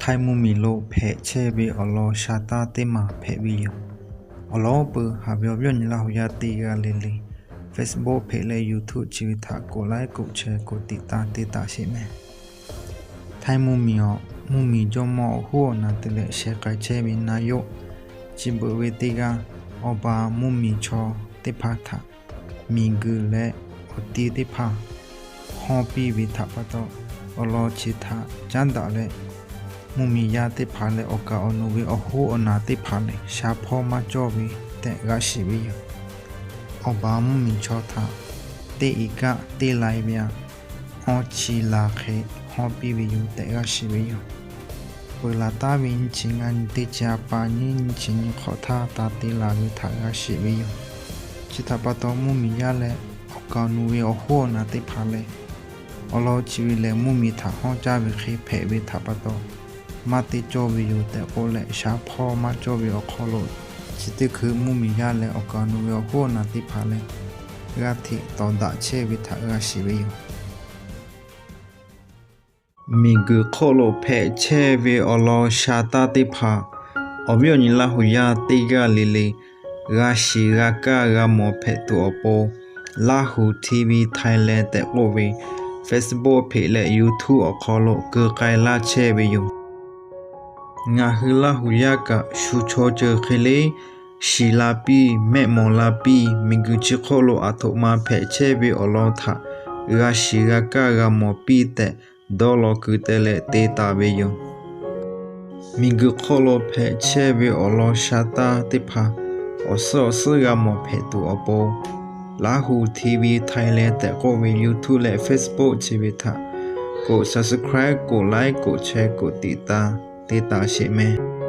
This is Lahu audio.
Htaiˇ mvuhˇmiˬ lo hpehꞈ chehˇ ve awˬ lawn sha taˇ teˇ maˬ hpehꞈ ve yoˬ. Awˬ lawn peuˬ haꞈ ve awˬ viˉ awˬ nyi Laˇ hu yaˇ teˇ g'aˇ le le, Facebook hpeꞈ leh YouTube chi ve htaꞈ กดไลค์ กดแชร์ กดติดตาม te taˍ sheˍ mehˍ. Htaiˇ mvuhˇmiˬ awˬ mvuhˇmiˬ jawˇmawˇ awˬ hoˉ awˬ naˍ te leh sheh k'ai chehˇ ve naˇ yoˆ chi beuꞈ ve teˇ g'aˇ, awˬ baˬ mvuhˇmiˬ chaw teˇ hpaˍ htaꞈ miˬguiˬ leh awˬ ti teˇ hpaˍ hawˇ piˇ ve htaꞈ pa taw, awˬ lawn chi htaꞈ caˉ daꞈ leh, mvuhˇmiˬ yaˇ teˇ hpaˍ leh awˬ kaˍ awˬ nu ve awˬ hoˉ awˬ naˍ teˇ hpaˍ lehˬ, sha hpawˇ maˇ cawˇ ve tehꞈ g'a shiˍ ve yoˬ. Awˬ baˬ mvuhˇmiˬ chaw htaꞈ teˇ iˉ kaˆ teˇ lai ve aꞈ, awˇ chi laˬ hk'e hawˇ piˇ ve yoˬ tehꞈ g'a shiˍ ve yoˬ. Peuˬ laˬ taˉ ve nyiˇ chi ngaˇ nyi teˇ chi a pa nyiˇ nyiˇ chi nyi hk'awꞈ htaˇ ta te laˬ ve htaꞈ g'a shiˍ ve yoˬ. Chi htaꞈ pa taw, mvuhˇmiˬ yaˇ leh awˬ kaˍ awˬ nu ve awˬ hoˉ awˬ naˍ teˇ hpaˍ lehˬ, awˬ lawn chi ve lehˬ mvuhˇmiˬ htaꞈ hawˇ caˇ ve hk'e hpehꞈ ve htaꞈ pa taw, maˇ te cawˇ ve yoˬ tehꞈ k'oˆ leh, sha hpawˇ maˇ cawˇ ve awˬ hk'aw lo, chi teˇ hkui mvuhˇmiˬ yaˇ leh awˬ kaˍ awˬ nu ve awˬ hoˉ awˬ naˍ teˇ hpaˍ lehˬ, g'aˇ hteꞈ tawˍ daꞈ chehˇ ve htaꞈ g'a shiˍ ve yoˬ. Miˬguiˬ hk'oˆ lo hpehꞈ chehˇ ve awˬ lawn sha taˇ teˇ hpaˍ, awˬ viˉ awˬ nyi Laˇ hu yaˇ teˇ g'aˇ le le, g'a shiˍ g'a kaˇ g'a mawˬ hpehꞈ tuˬ awˬ pon, Laˇ hu TV Thailand tehꞈ k'oˆ ve Facebook hpeꞈ leh YouTube awˬ hk'aw lo keu k'ai laˇ chehˇ ve yoˬ. Ngaˬ hui Laˇ hu yaˇ kaꞈ shu chaw ceuˬ hk'e le, shiˍ la piˇ, mehˆ mawˬ la piˇ, miˬguiˬ chi hk'oˆ lo aˬ htoꞈ ma hpehꞈ chehˇ ve awˬ lawn htaꞈ g'a shiˍ g'a kaˇ g'a mawˬ piˇ tehꞈ, dawˇ law kuiˬ te leh te taˍ ve yoˬ. Miˬguiˬ hk'oˆ lo hpehꞈ chehˇ ve awˬ lawn sha taˇ teˇ hpaˍ, awˬ suhˉ awˬ suhˉ g'a mawˬ hpehꞈ tuˬ awˬ pon, Laˇ hu TV Thailand tehꞈ k'oˆ ve YouTube leh Facebook chi ve htaꞈ กด subscribe กด like กด share กดติดตาม te taˍ sheˍ mehˍ.